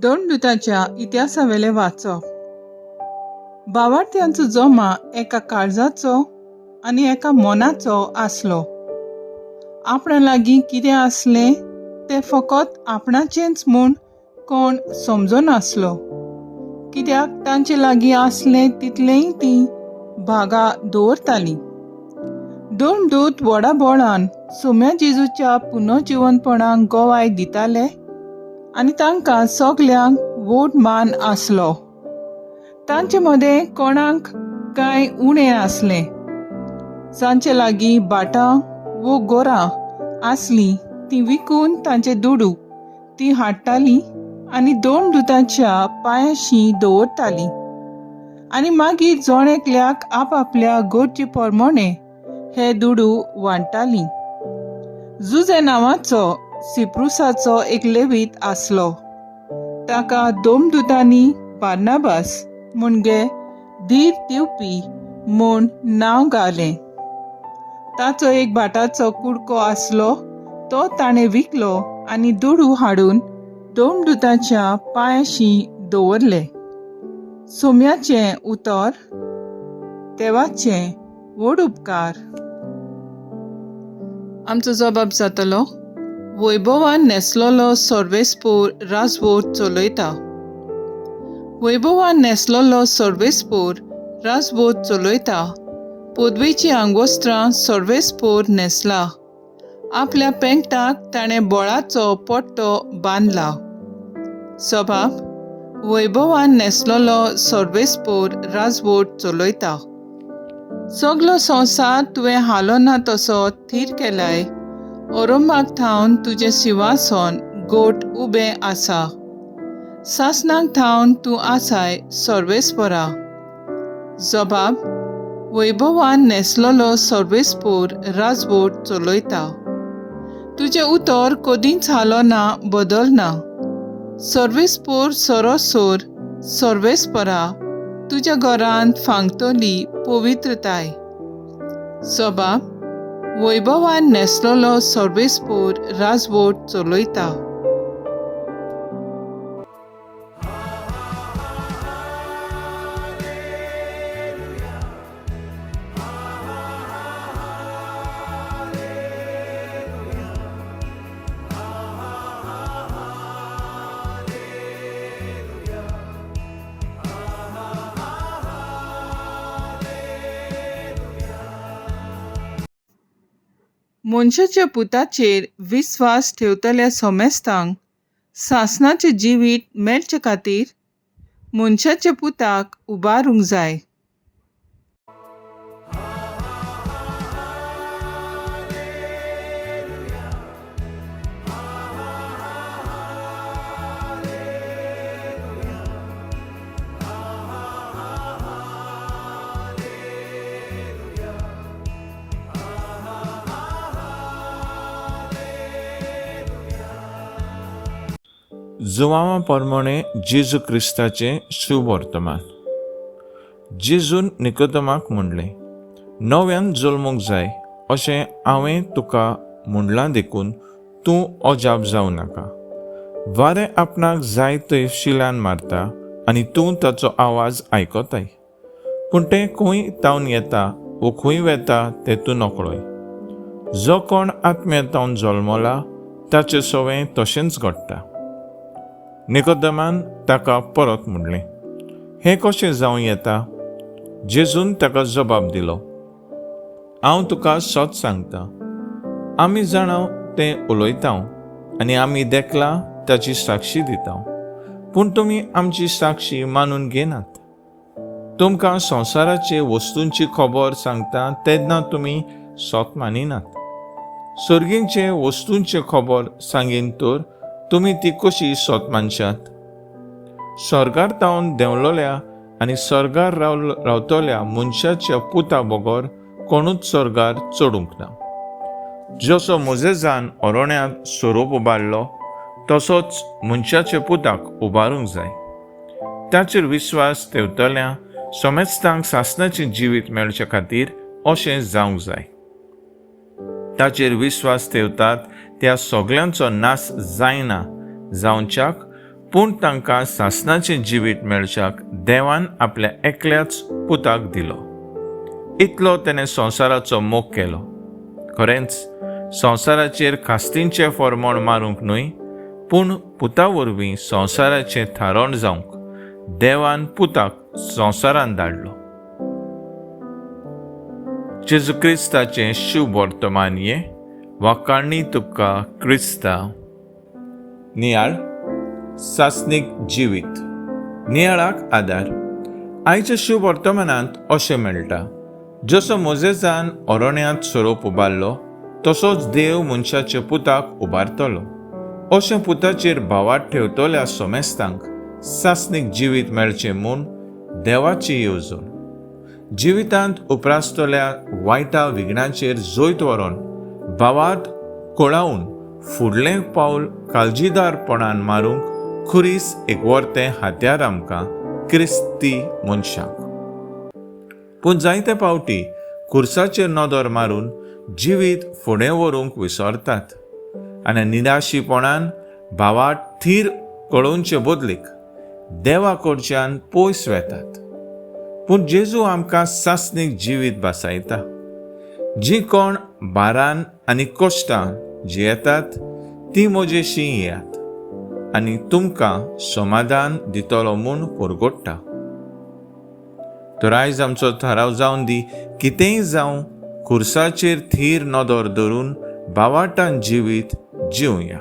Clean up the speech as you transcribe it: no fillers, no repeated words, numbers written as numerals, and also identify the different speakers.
Speaker 1: दंडदुताच्या इतिहासावेलें वाचप. भावार्थ्यांचो जमा एका काळजाचो आनी एका मनाचो आसलो. आपणा लागीं कितें आसलें तें फकत आपणाचेंच म्हूण कोण समजनासलो, कित्याक तांचे लागीं आसलें तितलेंय तीं भागा दवरतालीं. दंडदूत व्हडा बोळान सोम्या जेजूच्या पुनर्जिवनपणाक गवाय दिताले आनी तांकां सगल्यांक व्हड मान आसलो. तांचे मदें कोणाक कांय उणें आसलें. जांचे लागीं भाटां वो गोरां आसलीं तीं विकून तांचे दुडू तीं हाडटालीं आनी दोन दुतांच्या पांयाशी दवरतालीं आनी मागीर जण एकल्याक आपआपल्या गरजे प्रमाणे हे दुडू वांट्टालीं. जुजे नांवाचो सिप्रुसाचो एक लेवीत आसलो. ताका दोमदुतांनी बार्नाबास म्हणजे धीर दिवपी म्हूण नांव घालें. ताचो एक भाटाचो कुडको आसलो, तो ताणें विकलो आनी दुडू हाडून दोमदुताच्या पांयाशी दवरले. सोम्याचें उतर. देवाचें व्हड उपकार. आमचो जबाब जातलो, वैभवान न्हेसलेलो सर्वेस्पोर राजवट चलयता. वैभवान न्हेसलेलो सर्वेस्पोर राजवट चलयता. पदवेचीं आंगवस्त्रां सर्वेस्पोर न्हेसला. आपल्या पेंकटाक ताणें बोळाचो पट्टो बांदला. सबाब, वैभवान न्हेसलेलो सर्वेस्पोर राजवट चलयता. सगलो संवसार तुवें हालोना तसो थीर केलाय. ओरोमाक थावन तुजें सिंवासन गोट उबें आसा. सासणाक थावन तूं आसाय सर्वेस्परा. जबाब, वैभवान न्हेसलेलो सर्वेस्पोर राजवट चलयता. तुजें उतर कदींच हालोना, बदलना. सर्वेस्पोर सरोसर सर्वेस्परा तुज्या घरांत फांगतली पवित्रताय. सबाब, वैभवान न्हेसलेलो सर्वेस्पोर राजवट चलयता. मनशाच्या पुताचेर विस्वास ठेवतल्या समेस्तांक सासणाचें जिवीत मेळचे खातीर मनशाच्या पुताक उबारूंक जाय.
Speaker 2: जुवांवा प्रमाणे जेजू क्रिस्ताचें शुभवर्तमान. जेजून निकोदमाक म्हणलें, नव्यान जल्मूंक जाय अशें हांवें तुका म्हणलां देखून तूं अजाप जावं नाका. वारें आपणाक जाय थंय शिलान मारता आनी तूं ताचो आवाज आयकताय, पूण तें खंय तावन येता वो खंय वेता तें तूं नकळय. जो कोण आत्म्या तावन जल्मला ताचें सवें तशेंच घडटा. निकोदमान ताका परत म्हणलें, हें कशें जावं येता? जेजून ताका जबाब दिलो, हांव तुका सत सांगता, आमी जाणां तें उलयता आनी आमी देखलां ताची साक्षी दिता, पूण तुमी आमची साक्षी मानून घेनात. तुमकां संवसाराचे वस्तूंची खबर सांगता तेन्ना तुमी सत मानिनात. सर्गींचे वस्तूंचे खबर सांगीन तर तुमी ती कशी सत मानशात? सर्गार तावन देंवलोल्या आनी सर्गार रावतल्या मनशाच्या पुता बगर कोणूच सर्गार चडूंक ना. जसो मोजेजान अरण्यांत सोरोप उबारलो तसोच मनशाच्या पुताक उबारूंक जाय. ताचेर विस्वास ठेवतल्या समेस्तांक सासणाचें जिवीत मेळचे खातीर अशें जावंक जाय. ताचेर विस्वास ठेवतात त्या सगल्यांचो नाश जायना जावच्याक पूण तांकां सासणाचें जिवीत मेळच्याक देवान आपल्या एकल्याच पुताक दिलो. इतलो तेणें संवसाराचो मोग केलो. खरेंच संवसाराचेर खास्तींचें फॉर्मोण मारूंक न्हय, पूण पुता वरवीं संवसाराचें थारण जावंक देवान पुताक संवसारान धाडलो. जेजू क्रिस्ताचें शुभ वर्तमान हें. वाखाणी तुका क्रिस्ता. नियाळ सासनीक जिवीत. नियाळाक आदार. आयच्या शुभ वर्तमानांत अशें मेळटा, जसो मोजेसान अरण्यांत सोरोप उबारलो तसोच देव मनशाच्या पुताक उबारतलो. अशें पुताचेर भावार्थ ठेवतल्या सोमेस्तांक सासनीक जिवीत मेळचें म्हूण देवाची येवजण. जिवितांत उप्रासतल्या वायटा विघ्नाचेर जैत व्हरोन भावार्थ कोळावन फुडलें पावल काळजीदारपणान मारूंक खुरीस एक वर्तें हात्यार आमकां क्रिस्ती मनशांक. पूण जायते फावटी खुर्साचेर नदर मारून जिवीत फुडें व्हरूंक विसरतात आनी निराशीपणान भावार्थ थीर कळोवचे बदलीक देवा कडच्यान पयस वेतात. पूण जेजू आमकां सासनीक जिवीत भासायता. जीं कोण भारान आनी कश्टान जियेतात तीं म्हजेशी येयात आनी तुमकां समाधान दितलो म्हूण परगट्टा. तर आयज आमचो थाराव जावन दी, कितेंय जावं खुर्साचेर थीर नदर धरून भावार्तान जिवीत जिवया.